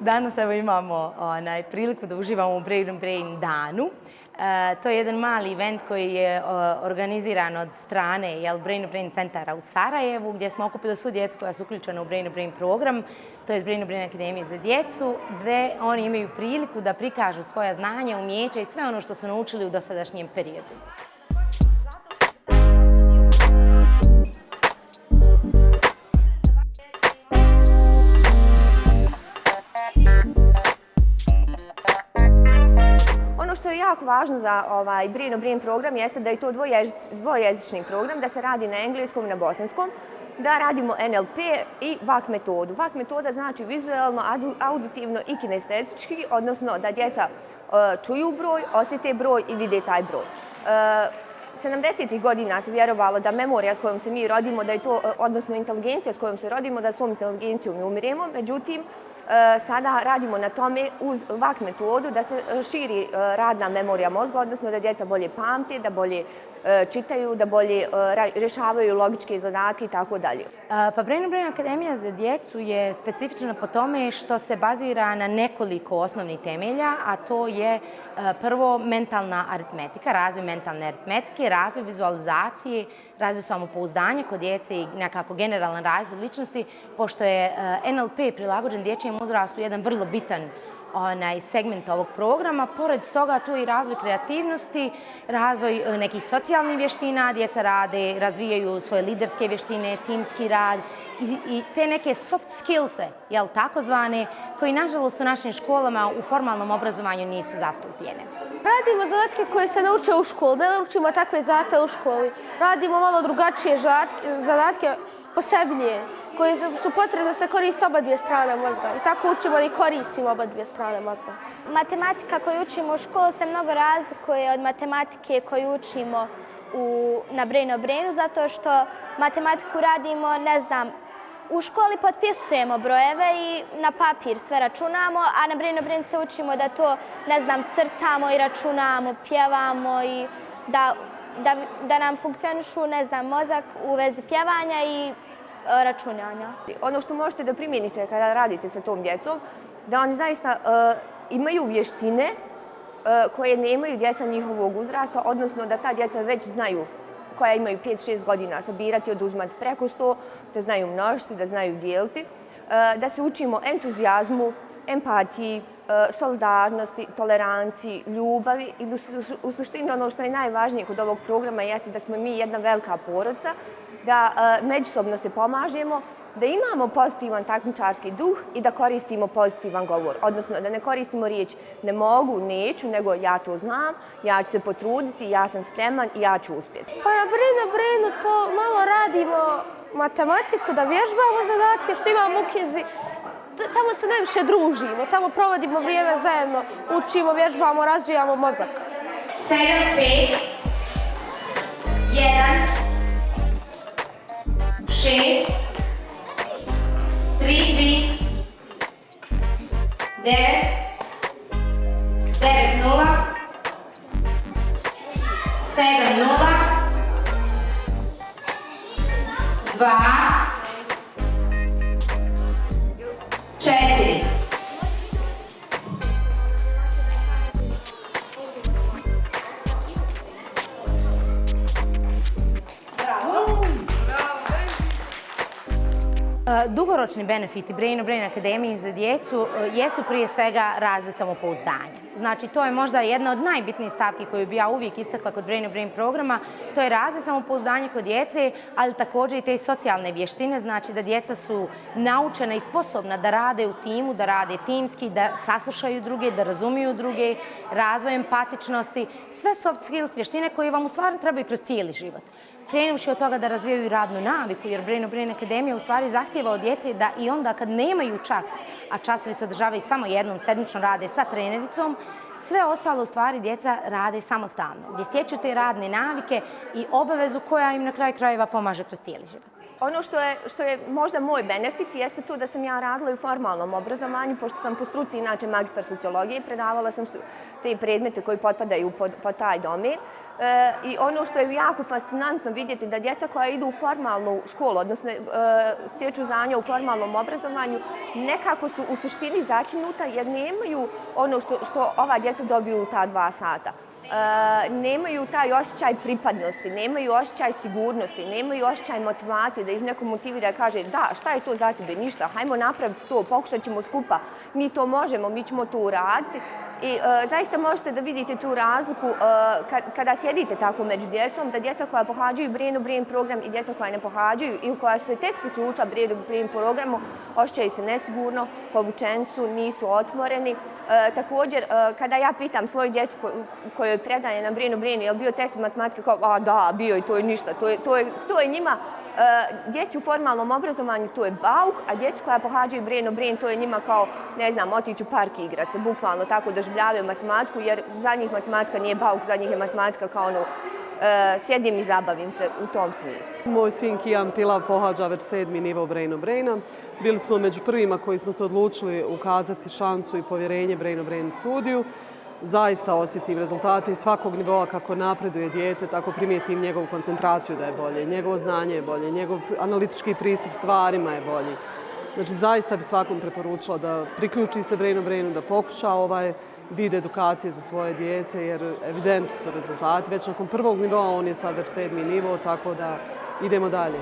Danas evo imamo priliku da uživamo u Brain Brain danu. To je jedan mali event koji je organiziran od strane Brain Brain centara u Sarajevu, gdje smo okupili svu djecu koja su uključena u Brain Brain program, to je Brain Brain akademije za djecu, gdje oni imaju priliku da prikažu svoja znanja, umijeća i sve ono što su naučili u dosadašnjem periodu. Ono što je jako važno za Brain Brain program jeste da je to dvojezični program, da se radi na engleskom i na bosanskom, da radimo NLP i VAK metodu. VAK metoda znači vizualno, auditivno i kinestetički, odnosno da djeca čuju broj, osjete broj i vide taj broj. 70. godina se vjerovalo da memorija s kojom se mi rodimo, da je to, odnosno inteligencija s kojom se rodimo, da svom inteligencijom ne umiremo. Međutim, sada radimo na tome uz VAK metodu da se širi radna memorija mozga, odnosno da djeca bolje pamte, da bolje čitaju, da bolje rješavaju logičke zadatke i tako dalje. Pa Brain Brain akademija za djecu je specifična po tome što se bazira na nekoliko osnovnih temelja, a to je prvo mentalna aritmetika, razvoj mentalne aritmetike, razvoj vizualizacije, razvoj samopouzdanja kod djece i nekako generalan razvoj ličnosti, pošto je NLP prilagođen dječjem uzrastu jedan vrlo bitan segment ovog programa. Pored toga tu je i razvoj kreativnosti, razvoj nekih socijalnih vještina, djeca rade, razvijaju svoje liderske vještine, timski rad i te neke soft skillse, takozvane, koji nažalost u našim školama u formalnom obrazovanju nisu zastupljene. Radimo zadatke koje se nauče u školi, ne učimo takve zadatke u školi. Radimo malo drugačije zadatke, posebnije, koje su potrebne da se koriste oba dvije strane mozga. I tako učimo da i koristimo oba dvije strane mozga. Matematika koju učimo u školi se mnogo razlikuje od matematike koju učimo na Brainu, zato što matematiku radimo, u školi potpisujemo brojeve i na papir sve računamo, a na Brain se učimo da to, crtamo i računamo, pjevamo i da nam funkcionišu, mozak u vezi pjevanja i računanja. Ono što možete da primijenite kada radite sa tom djecom, da oni zaista imaju vještine koje nemaju djeca njihovog uzrasta, odnosno da ta djeca već znaju, koja imaju 5-6 godina, sabirati, oduzimati preko 100, da znaju množiti, da znaju dijeliti, da se učimo entuzijazmu, empatiji, solidarnosti, toleranciji, ljubavi i u suštini ono što je najvažnije kod ovog programa jeste da smo mi jedna velika porodica, da međusobno se pomažemo, da imamo pozitivan takmičarski duh i da koristimo pozitivan govor. Odnosno da ne koristimo riječ ne mogu, neću, nego ja to znam, ja ću se potruditi, ja sam spreman i ja ću uspjeti. Pa na Brainu to malo radimo matematiku, da vježbamo zadatke, što imamo u knjizi. Tamo se najviše družimo, tamo provodimo vrijeme zajedno, učimo, vježbamo, razvijamo mozak. 7, 5, 1, 6, 3, 3, 9, 9, 0, 7, 0, 2, 4. Dugoročni benefiti Brain akademije za djecu jesu prije svega razvoj samopouzdanja. Znači, to je možda jedna od najbitnijih stavki koju bi ja uvijek istakla kod Brain programa. To je razvoj samopouzdanja kod djece, ali također i te socijalne vještine. Znači da djeca su naučena i sposobna da rade u timu, da rade timski, da saslušaju druge, da razumiju druge, razvoj empatičnosti. Sve soft skills vještine koje vam u stvari trebaju kroz cijeli život. Krenuši od toga da razvijaju radnu naviku, jer Brain akademija u stvari zahtjeva od djece da i onda kad nemaju čas, a časovi se održavaju samo jednom sedmično, rade sa trenericom, sve ostalo u stvari djeca rade samostalno, gdje stječu te radne navike i obavezu koja im na kraju krajeva pomaže kroz cijeli život. Ono što je možda moj benefit jeste to da sam ja radila i u formalnom obrazovanju, pošto sam po struci inače magistar sociologije, predavala sam te predmete koji potpadaju pod taj domen. I ono što je jako fascinantno vidjeti da djeca koja idu u formalnu školu, odnosno stječu znanja u formalnom obrazovanju, nekako su u suštini zakinuta jer nemaju ono što ova djeca dobiju u ta 2 sata. Nemaju taj osjećaj pripadnosti, nemaju osjećaj sigurnosti, nemaju osjećaj motivacije da ih neko motivira i kaže da, šta je to za tebe, ništa, hajmo napraviti to, pokušat ćemo skupa, mi to možemo, mi ćemo to uraditi. I zaista možete da vidite tu razliku kada sjedite tako među djecom, da djeca koja pohađaju Brain program i djeca koja ne pohađaju ili koja se tek priključila Brain programu osjećaju se nesigurno, povučeni su, nisu otvoreni. Također, kada ja pitam svoju djecu kojoj predaje na Brain, je li bio test matematike, kao, a da, bio i to je ništa, to je njima. Djeci u formalnom obrazovanju to je bauk, a djeci koja pohađaju Brain, to je njima kao, ne znam, otići u park igrat se, bukvalno tako doživljavaju matematiku, jer za njih matematika nije bauk, za njih je matematika kao ono, sjedim i zabavim se u tom smislu. Moj sin Kijan Pilav pohađa već 7. nivo Braina. Bili smo među prvima koji smo se odlučili ukazati šansu i povjerenje Brain studiju. Zaista osjetim rezultate iz svakog nivoa kako napreduje dijete, tako primijetim njegovu koncentraciju da je bolje, njegovo znanje je bolje, njegov analitički pristup stvarima je bolji. Znači, zaista bi svakom preporučila da priključi se Brainu, da pokuša ovaj vid edukacije za svoje dijete, jer evidentni su rezultati. Već nakon 1. nivoa, on je sad već 7. nivo, tako da idemo dalje.